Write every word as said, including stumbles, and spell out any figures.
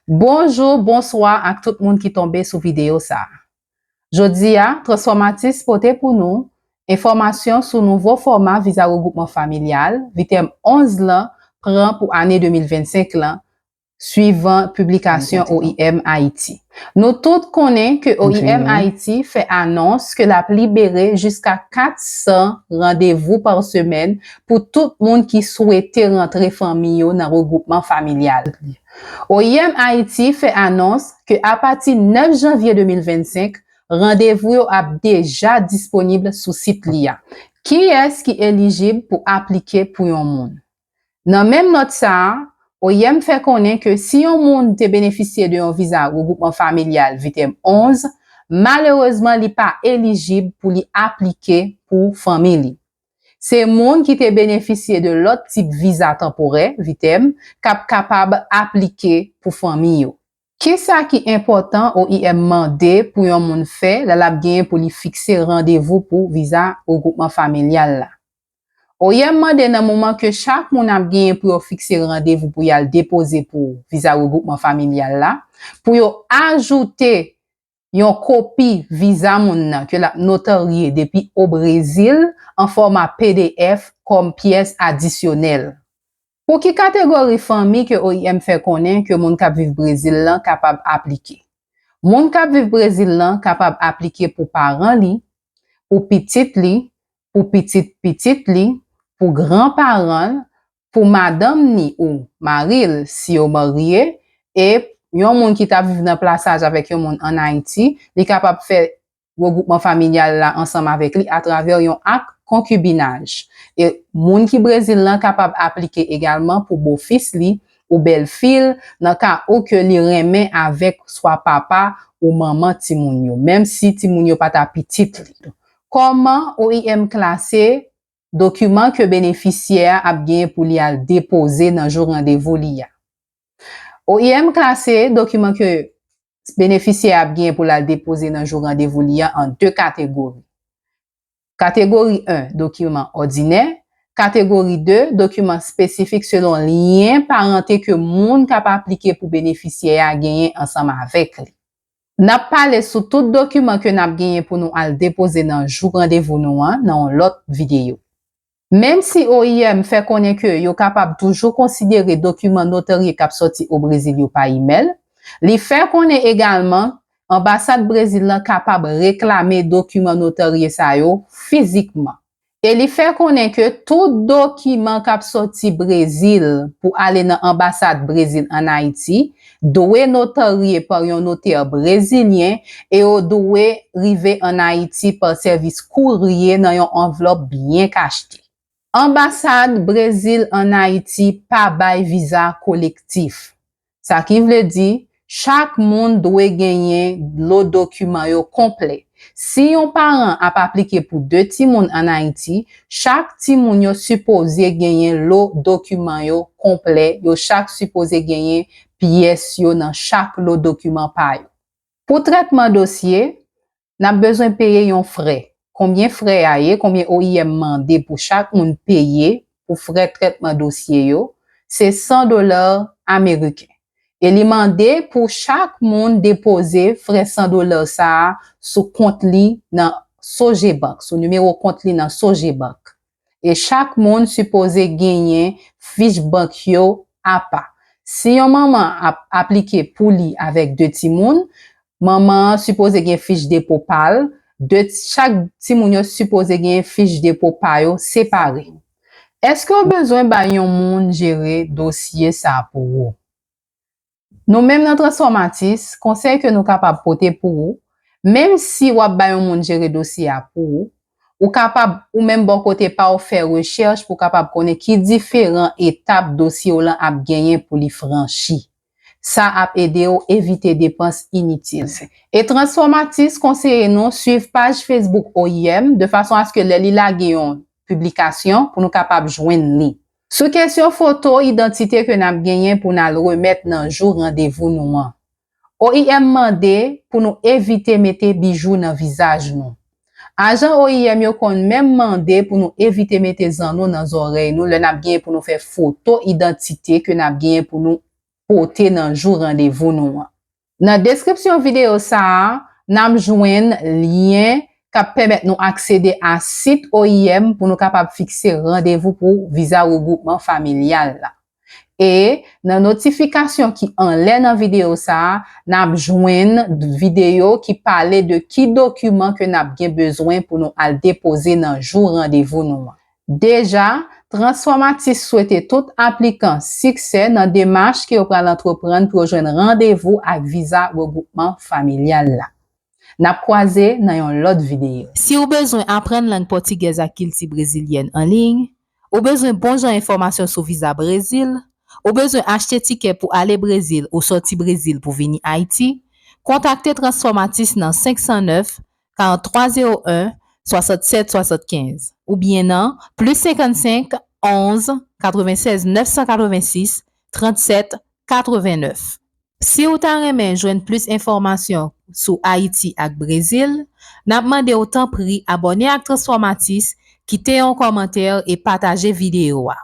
Bonjou, bonswa ak tout moun ki tonbe sou videyo sa a. Jodi a, Transformatis pote pou nou enfòmasyon sou nouvo fòma viza regroupman familyal, vitèm onz lan, pran pou ane de mil vennsenk lan, swivan piblikasyon O I M Ayiti. Nou tout konnen ke O I M Ayiti fè anons ke l ap libere jiska kat san randevou pa semèn pou tout moun ki swete rantre fanmi yo nan regroupman familyal. O I M Ayiti fè anons ke apati nèf janvye de mil vennsenk, randevou yo ap deja disponib sou sit li a. Kiyès ki elijib pou aplike pou yon moun? Nan menm nòt sa a, O I M fè konnen ke si yon moun te benefisye de yon viza regroupman familyal vitèm onz, malerezman li pa elijib pou li aplike pou fanmi li. Se moun ki te benefisye de lòt tip viza tanporè, vitèm, k ap kapab aplike pou fanmi yo. Kisa ki enpòtan O I M mande pou yon moun fè lè l ap genyen pou li fikse randevou pou viza regroupman familyal la? O I M mande nan moman ke chak moun ap genyen pou yo fikse randevou pou y al depoze pou viza regroupman familyal la, pou yo ajoute yon kopi viza moun nan ke l ap notarye depi o Brezil an fòma P D F kòm pyès adisyonèl. Pou ki kategori fanmi ke O I M fè konnen ke moun k ap viv Brezil lan kapab aplike? Moun k ap viv Brezil lan kapab aplike pou paran li, pou pitit li, pou pitit pitit li, pou granparan l, pou madanm ni ou mari l si yo marye, e yon moun ki t ap viv nan plasaj avèk yon moun ann Ayiti, li kapab fè regroupman familyal la ansanm avèk li atravè yon ak konkibinaj. E moun ki Brezil lan kapab aplike egalman pou bofis li ou bèlfi l nan ka ou ke li renmen avèk swa papa ou manman timoun yo, menm si timoun yo pa ta pitit li. Kòman O I M klase dokiman ke benefisyè a ap genyen pou li al depoze nan jou randevou li a? O I M klase dokiman ke benefisyè a ap genyen pou l al depoze nan jou randevou li a an de kategori. Kategori en, dokiman òdinè. Kategori de, dokiman espesifik selon lyen parante ke moun k ap aplike pou benefisyè a genyen ansanm avèk li. N ap pale sou tout dokiman ke n ap genyen pou nou al depoze nan jou randevou nou an nan yon lòt videyo. Menm si O I M fè konnen ke yo kapab toujou konsidere dokiman notarye k ap sòti o Brezil yo pa imèl, li fè konnen egalman anbasad Brezil lan kapab reklame dokiman notarye sa yo fizikman. E li fè konnen ke tout dokiman k ap sòti Brezil pou ale nan anbasad Brezil ann Ayiti dwe notarye pa yon notè brezilyen e yo dwe rive ann Ayiti pa sèvis kourye nan yon anvlòp byen kachte. Anbasad Brezil ann Ayiti pa bay viza kolektif. Sa ki vle di, chak moun dwe genyen lo dokiman yo konplè. Si yon paran ap aplike pou de timoun ann Ayiti, chak timoun yo sipoze genyen lo dokiman yo konplè, yo chak sipoze genyen pyès yo nan chak lo dokiman pa yo. Pou trètman dosye, n ap bezwen peye yon frè. Konbyen frè a ye? Konbyen O I M mande pou chak moun peye pou frè trètman dosye yo? Se san dola ameriken. E li mande pou chak moun depoze frè san dola sa a sou kont li nan Sogebank, sou nimewo kont li nan Sogebank. E chak moun sipoze genyen fich bank yo apa. Si yon manman ap aplike pou li avèk de timoun, manman an sipoze gen fich depo pa l, de, chak timoun yo sipoze gen fich depo pa yo separe. Èske w bezwen bay yon moun jere dosye sa a pou ou? Nou menm nan Transformatis, konsèy ke nou kapab pote pou ou, menm si w ap bay yon moun jere dosye a pou ou, ou kapab, ou menm bò kote pa w, fè rechèch pou w kapab konnen ki diferan etap dosye w lan ap genyen pou li franchi. Sa ap ede w evite depans initil. E Transformatis konseye nou swiv paj Facebook O I M de fason aske lè li lage yon piblikasyon pou nou kapab jwenn li. Sou kesyon foto idantite ke n ap genyen pou n al remèt nan jou randevou nou an, O I M mande pou nou evite mete bijou nan vizaj nou. Ajan O I M yo konn menm mande pou nou evite mete zanno nan zòrèy nou lè n ap genyen pou nou fè foto idantite ke n ap genyen pou nou pote nan jou randevou nou an. Nan deskripsyon videyo sa a, n ap jwenn lyen k ap pèmèt nou aksede a sit O I M pou nou kapab fikse randevou pou viza regwoupman familyal la. E nan notifikasyon ki anlè nan videyo sa a, n ap jwenn videyo ki pale de ki dokiman ke n ap gen bezwen pou nou al depoze nan jou randevou nou an. Deja, Transformatis swete tout aplikan siksè nan demach ke yo pral antreprann pou yo jwenn randevou ak viza regwoupman familyal la. N ap kwaze nan yon lòt videyo. Si w bezwen aprann lang pòtigèz ak kilti brezilyèn an liy, ou bezwen bon jan enfòmasyon sou viza Brezil, ou bezwen achte tikè pou ale Brezil ou sòti Brezil pou vini Ayiti, kontakte Transformatis nan senk san nèf, karant twa zewo en, swasannsèt swasannkenz, oubyen nan plis senkannsenk, onz, katrevennsèz, nèf san katrevensis, trannsèt, katrevennèf. Si w ta renmen jwenn plis enfòmasyon sou Ayiti ak Brezil, n ap mande w tanpri abòne ak Transformatis, kite yon kòmantè e pataje videyo a.